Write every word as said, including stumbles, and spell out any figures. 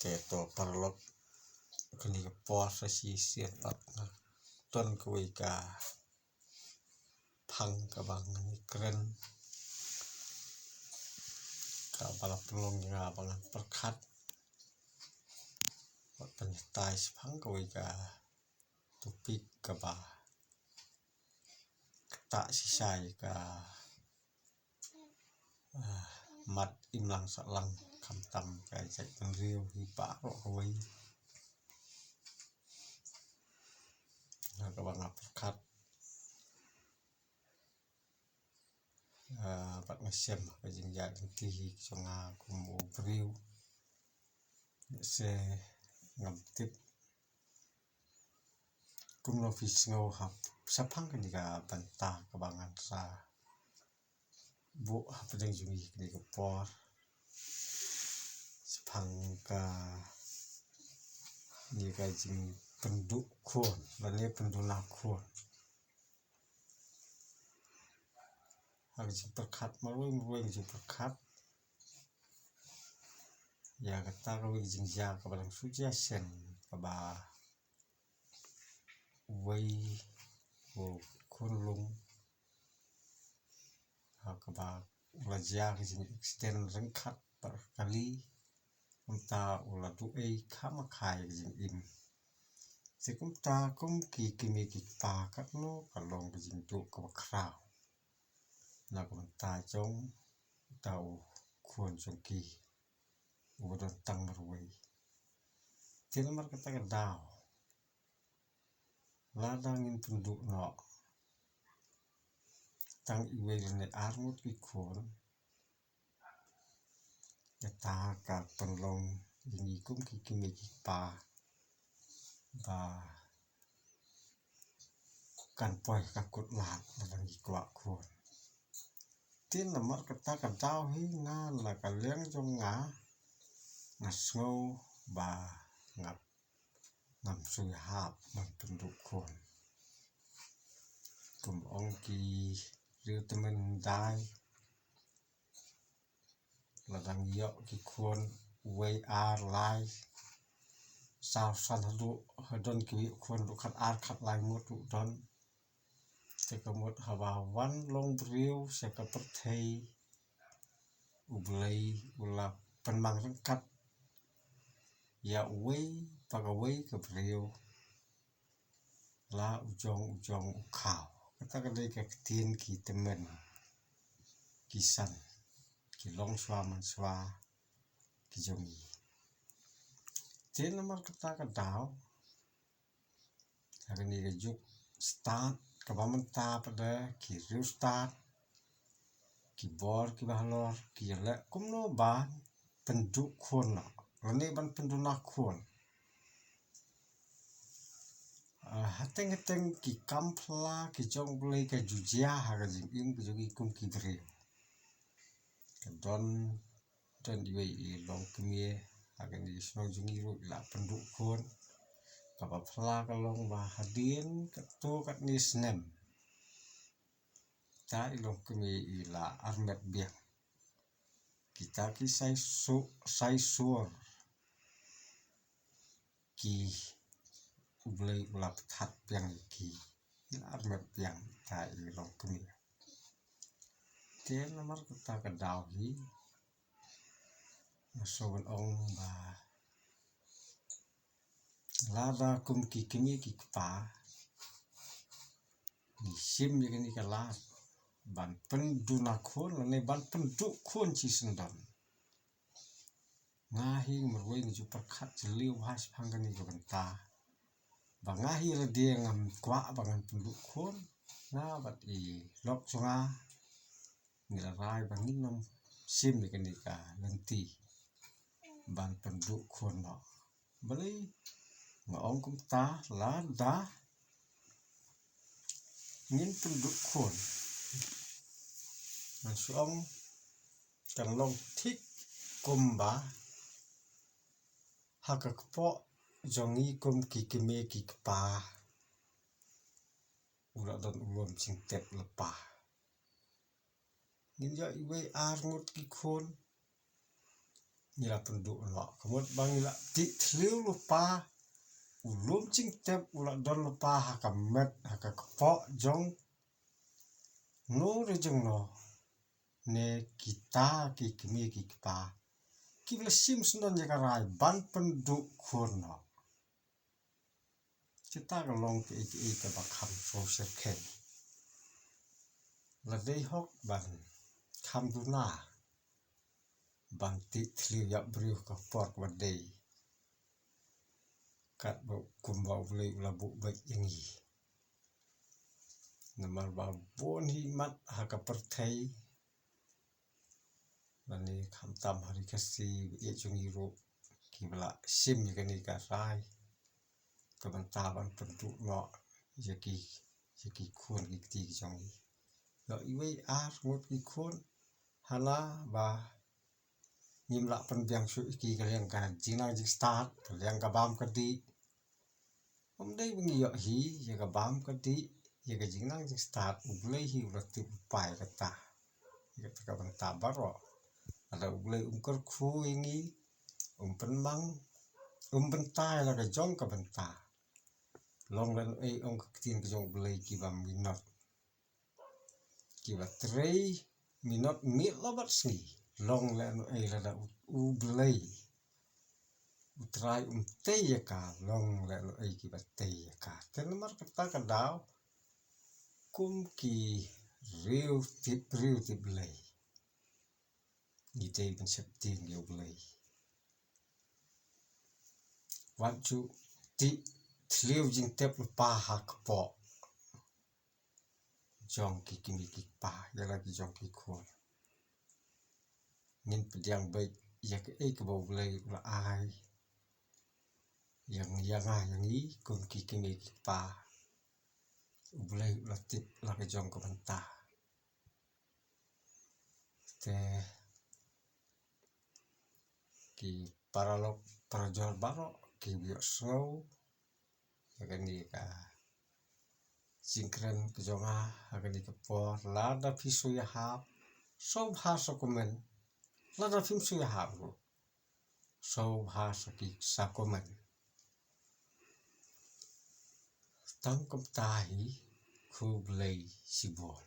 Te to paralok, kane ka por sa shisien pat nga don kawei ka phang kaba ngan ïakren, kaba la pynlong ïa nga ba ngan pyrkhat bad pynhitai shaphang kawei ka topic kaba ktah shisha ïa ka, ah, mat imlang sahlang, khamtam ka jaitbynriew hi baroh kawei. Na kaba nga pyrkhat, ah, bad nga shem ha ka jingïaid lynti hi ka jong nga kum u briew. Lehse ngam tip kumno phi sngew hap shaphang kane ka bynta kaba ngan sa buh hapdeng jong ngi kane ka por, shaphang kane ka jingpynduh khun lane pynduna khun. Ha ka jingpyrkhat marwei marwei ka jingpyrkhat ïa kata kawei ka jingjia kaba dang shu jia shen, kaba uwei u khunlung, ha kaba u la jia ka jingaccident ryngkat bad ka kali, kumta u la duh ei kham kha ïa ka jingim. Te kumta kum ki kmie ki kpa, katno ka long ka jingduh kaba khraw na ka bynta jong uta u khun jong ki uba don tang marwei. Te namar kata ka daw, lada ngin pynduh noh tang iwei lane ar ngut ki khun, kata ka pynlong ïa ngi kum ki kmie ki kpa ba kan poi ka kut lad lada ngi kwah khun. Te namar kata ka daw hi, nga na ka liang jong nga, nga sngew ba nga ngam shu ïahap ban pynduh khun. Kum ong ki riew tymmen hyndai, lada ngi ïoh ki khun uwei, ar, lai, saw, san haduh, ha don kiwei ki khun haduh khat ar khat lai ngut ruh don. Te ka mut haba wan long briew sha ka pyrthei, U Blei u la pynmang ryngkat ïa uwei pa kawei ka briew, la u jong u jong u khaw. Kata ka dei ka ktien ki tymmen ki san, ki longshuwa manshuwa ki jong ngi. Te namar kata ka daw, ha kane ka juk stad kaba mynta pat, da ki riewstad, ki bor kiba halor ki ïaleh kumno ban pynduh khun noh lane ban pynduna khun. Ah, hateng hateng ki kam phylla ki jong U Blei ka ju jia ha ka jingim ka jong ngi kum ki briew. Ka don, don iwei i longkmie ha kane ka shnong jong ngi ruh i la pynduh khun. Kaba phylla ka long ba hadien katto katne snem, ita i longkmie i la armet biang. Kita ki sai su-, sai sur ki U Blei u la pynthad biang ïa ki, i la armet biang ita i longkmie. Te namar kata ka daw hi, nga sngew ban ong ba lada kum ki kmie ki kpa ngi shim ïa kane ka lad ban pynduna khun lane ban pynduh khun shisyndon. Nga hi marwei nga ju pyrkhat jylliew bha shaphang kane ka bynta, ba nga hi lade ngam kwah ba ngan pynduh khun. Nga bad i lok jong nga ngi la rai ba ngin ym shim ïa kane ka lynti ban pynduh khun noh. Balei nga ong kumta? Lada ngin pynduh khun, ngan shu ong kan long thik kumba ha ka kpoh jong ngi kum ki kmie ki kpa u la don u lum jingtep lypa. Ngin ïoh iwei ar ngut ki khun, ngi la pynduh noh. Ka mut ba ngi la tih thliew lypa, u lum jingtep u la don lypa ha ka met, ha ka kpoh jong no re jong no, ne kita ki kmie ki kpa kiba la shim shnong ïa ka rai ban pynduh khun noh. Kita ka long kaei kaei kaba kham sngewsih kheiñ. La dei hok ban kham duna ban tih thliew ïa briew ka por kaba dei. Katba kumba U Blei u la buh beit ïa ngi. Namar ba bun hi mat ha ka pyrthei, lane khamtam ha ri Khasi ba ïeit jong ngi ruh, kiba la shim ïa kane ka rai, ka bynta ban pynduh noh ïa ki, ïa ki khun ki kti ki jong ngi. Ïoh iwei ar ngut ki khun, hana ba ngim lah pynbiang shuh ïa ki, ka liang ka jingnang jingstad, ka liang ka bam ka dih. Ym dei ba ngi ïoh hi ïa ka bam ka dih, ïa ka jingnang jingstad, U Blei hi u la tip u pai kata. Ïa kata ka bynta baroh, lada U Blei um kyrkhu ïa ngi, um pynmang, um bynta ïa la ka jong ka bynta, long lano ei ong ka ktien ka jong U Blei kiba minot, kiba trei minot miet la bad sngi. Long lano ei lada U, U Blei U Trai um tei ïa ka, long lano ei kiba tei ïa ka. Te namar kata ka daw, kum ki riew tip, riew tip Blei, ngi dei ban sheptieng ïa U Blei. Wat ju tih thliew jingtep lypa ha kpoh jong ki kmie ki kpa, ïa la ki jong ki khun. Ngin pdiang beit ïa kaei kaba U Blei u la ai ïa nga, ïa nga, ïa ngi kum ki kmie ki kpa. U Blei u la tip la ka jong ka bynta. Te ki paralok parajor baroh kiba ïohsngew ïa kane ka jingkren ka jong nga ha kane ka por, lada phi shu ïahap, sngewbha sa comment. Lada phim shu ïahap ruh, sngewbha sa ki, sa comment. Tang kumta hi, khublei shibun.